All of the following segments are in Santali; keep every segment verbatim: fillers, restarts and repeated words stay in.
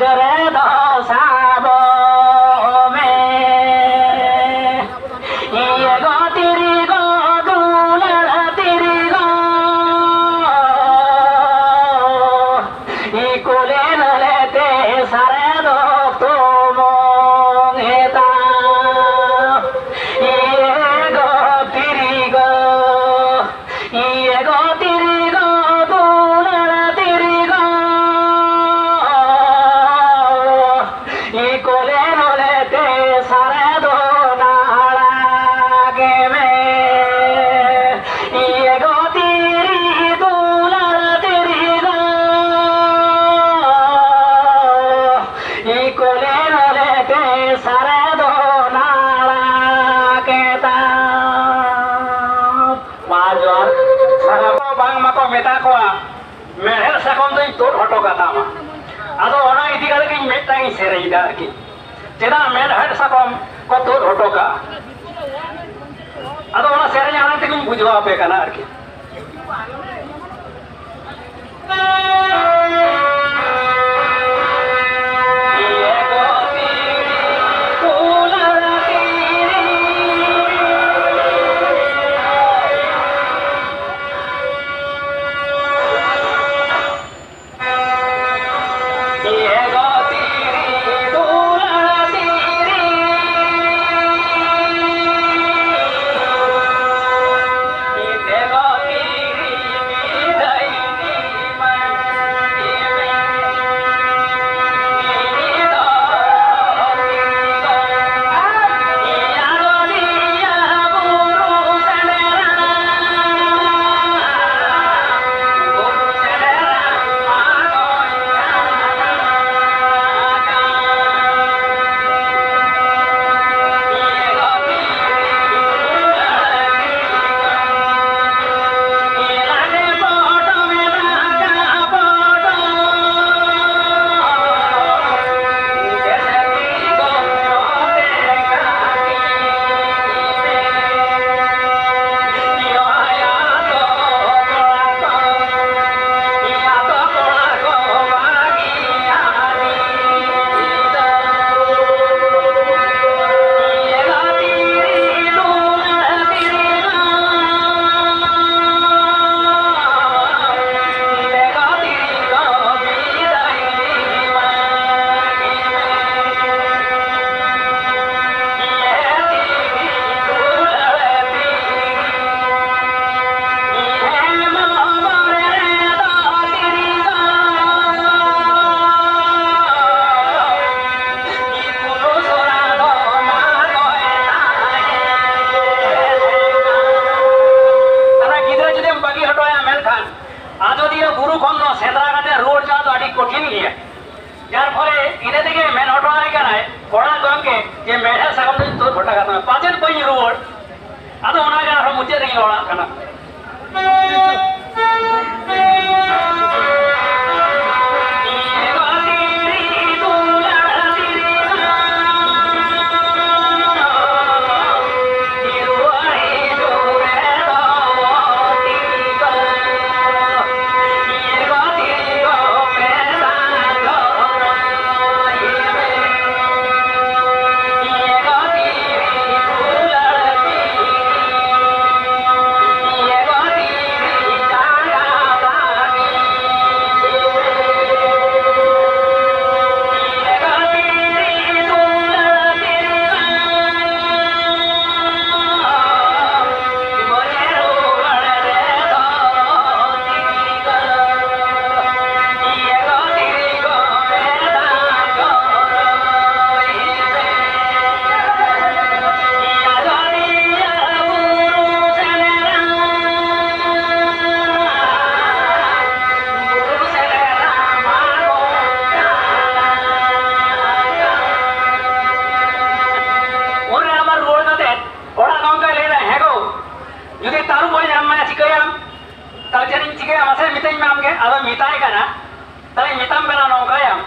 ᱨᱮᱫᱚ ᱥᱟᱵᱚᱜ ᱢᱮ᱾ ᱤᱭᱟᱹ ᱜᱚ ᱛᱤᱨᱤ ᱜᱚ ᱫᱩᱞᱟᱹᱲ ᱛᱤᱨᱤ ᱜᱚ, ᱤᱠᱚᱞᱮ ᱱᱚᱞᱮ ᱛᱮ ᱥᱟᱨᱮ ᱫᱚ ᱛᱩᱢᱚᱝ ᱮᱛᱟ᱾ ᱤᱭᱟᱹ ᱜᱚ ᱛᱤᱨᱤ ᱜᱚ, ᱤᱭᱟᱹ ᱜᱚ ᱛᱤᱨᱤ ᱜᱚ ᱫᱩᱞᱟᱹᱲ ᱛᱤᱨᱤ ᱜᱚ, ᱤᱠᱚᱞᱮ ᱱᱚᱞᱮ ᱛᱮ ᱥᱟᱨᱮ ᱫᱚ ᱱᱟᱲᱟ ᱜᱮ ᱢᱮ᱾ ᱤᱭᱟᱹ ᱜᱚ ᱛᱤᱨᱤ ᱫᱩᱞᱟᱹᱲ ᱛᱤᱨᱤ ᱜᱚ, ᱤᱠᱚᱞᱮ ᱱᱚᱞᱮ ᱛᱮ ᱥᱟᱨᱮ ᱫᱚ ᱱᱟᱲᱟ ᱠᱮᱫᱟ᱾ ᱢᱟ ᱡᱚᱦᱟᱨ᱾ ᱥᱟᱱᱟᱢ ᱠᱚ ᱵᱟᱝ ᱢᱟᱠᱚ ᱢᱮᱛᱟ ᱠᱚᱣᱟ, ᱢᱮᱲᱦᱮᱫ ᱥᱟᱠᱚᱢ ᱫᱚᱧ ᱛᱩᱫ ᱦᱚᱴᱚ ᱠᱟᱛᱟᱢᱟ᱾ ᱟᱫᱚ ᱚᱱᱟ ᱤᱫᱤ ᱠᱟᱛᱮ ᱜᱤᱧ ᱢᱤᱫᱴᱟᱝ ᱤᱧ ᱥᱮᱨᱮᱧ ᱮᱫᱟ ᱟᱨᱠᱤ, ᱪᱮᱫᱟᱜ ᱢᱮᱲᱦᱮᱫ ᱥᱟᱠᱚᱢ ᱠᱚ ᱛᱩᱫ ᱦᱚᱴᱚ ᱠᱟᱜᱼᱟ᱾ ᱟᱫᱚ ᱚᱱᱟ ᱥᱮᱨᱮᱧ ᱟᱲᱟᱝ ᱛᱮᱜᱤᱧ ᱵᱩᱡᱷᱟᱹᱣ ᱟᱯᱮ ᱠᱟᱱᱟ ᱟᱨᱠᱤ᱾ ᱜᱮᱭᱟ᱾ ᱡᱟᱨ ᱯᱷᱚᱞᱮ ᱤᱱᱟᱹ ᱛᱮᱜᱮ ᱢᱮᱱ ᱦᱚᱴᱚ ᱟᱭ ᱠᱟᱱᱟᱭ ᱠᱚᱲᱟ ᱜᱚᱢᱠᱮ ᱡᱮ ᱢᱮᱬᱦᱮᱫ ᱥᱟᱠᱟᱢ ᱫᱚ ᱛᱩᱫ ᱦᱚᱴᱚ ᱠᱟᱜ ᱛᱟᱢᱟ, ᱯᱟᱪᱮᱫ ᱵᱟᱹᱧ ᱨᱩᱣᱟᱹᱲ᱾ ᱟᱫᱚ ᱚᱱᱟᱜᱮ ᱟᱨᱦᱚᱸ ᱢᱩᱪᱟᱹᱫ ᱨᱮᱧ ᱨᱚᱲᱟᱜ ᱠᱟᱱᱟ᱾ ᱚᱲᱟᱜ ᱜᱚᱢᱠᱮ ᱞᱟᱹᱭ ᱮᱫᱟ, "ᱦᱮᱸ ᱜᱳ, ᱡᱩᱫᱤ ᱛᱟᱹᱨᱩᱵ ᱮ ᱧᱟᱢ ᱢᱮᱭᱟ, ᱪᱤᱠᱟᱹᱭᱟᱢ?" ᱛᱟᱦᱞᱮ ᱪᱮᱫ ᱤᱧ ᱪᱤᱠᱟᱹᱭᱟ ᱢᱟᱥᱮ ᱢᱤᱛᱟᱹᱧ ᱢᱮ ᱟᱢᱜᱮ᱾ ᱟᱫᱚ ᱢᱮᱛᱟᱭ ᱠᱟᱱᱟ, ᱛᱟᱦᱞᱮ ᱢᱮᱛᱟᱢ ᱠᱟᱱᱟ ᱱᱚᱝᱠᱟᱭᱟᱢ᱾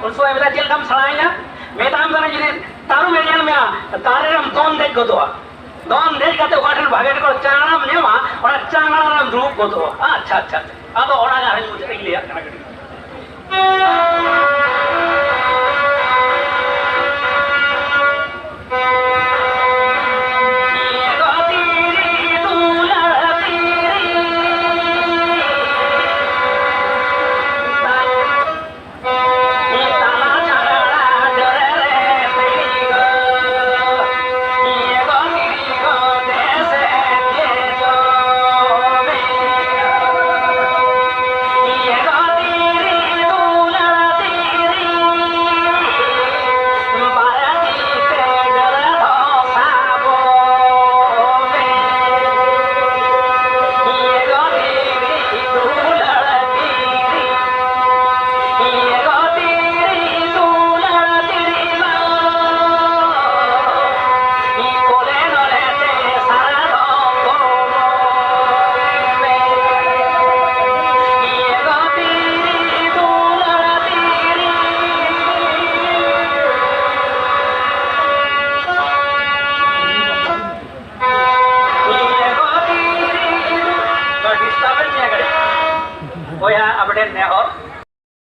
ᱩᱱ ᱥᱚᱢᱚᱭ ᱢᱮᱛᱟᱭ, "ᱪᱮᱫ ᱞᱮᱠᱟᱢ ᱥᱮᱬᱟᱭᱮᱱᱟ?" ᱢᱮᱛᱟᱢ ᱠᱟᱱᱟ, ᱡᱩᱫᱤ ᱛᱟᱹᱨᱩᱵ ᱮ ᱧᱮᱞ ᱢᱮᱭᱟ, ᱫᱟᱨᱮ ᱨᱮᱢ ᱫᱚᱱ ᱫᱮᱡ ᱜᱚᱫᱚᱜᱼᱟ᱾ ᱫᱚᱱ ᱫᱮᱡ ᱠᱟᱛᱮ ᱚᱠᱟ ᱴᱷᱮᱱ ᱵᱷᱟᱜᱮ ᱴᱷᱤᱠ ᱪᱟᱝᱲᱟᱢ ᱧᱟᱢᱟ, ᱚᱱᱟ ᱪᱟᱝᱲᱟ ᱨᱮᱢ ᱫᱩᱲᱩᱵ ᱜᱚᱫᱚᱜᱼᱟ᱾ ᱟᱪᱪᱷᱟ, ᱟᱪᱪᱷᱟ, ᱟᱪᱪᱷᱟ᱾ ᱟᱫᱚ ᱚᱱᱟ ᱜᱮ ᱟᱨᱦᱚᱸᱧ ᱢᱩᱪᱟᱹᱫ ᱤᱧ ᱞᱟᱹᱭᱟᱜ ᱠᱟᱱᱟ ᱠᱟᱹᱴᱤᱡ᱾ ᱵᱚᱭᱦᱟ, ᱟᱯᱮ ᱴᱷᱮᱱ ᱱᱮᱦᱚᱨ,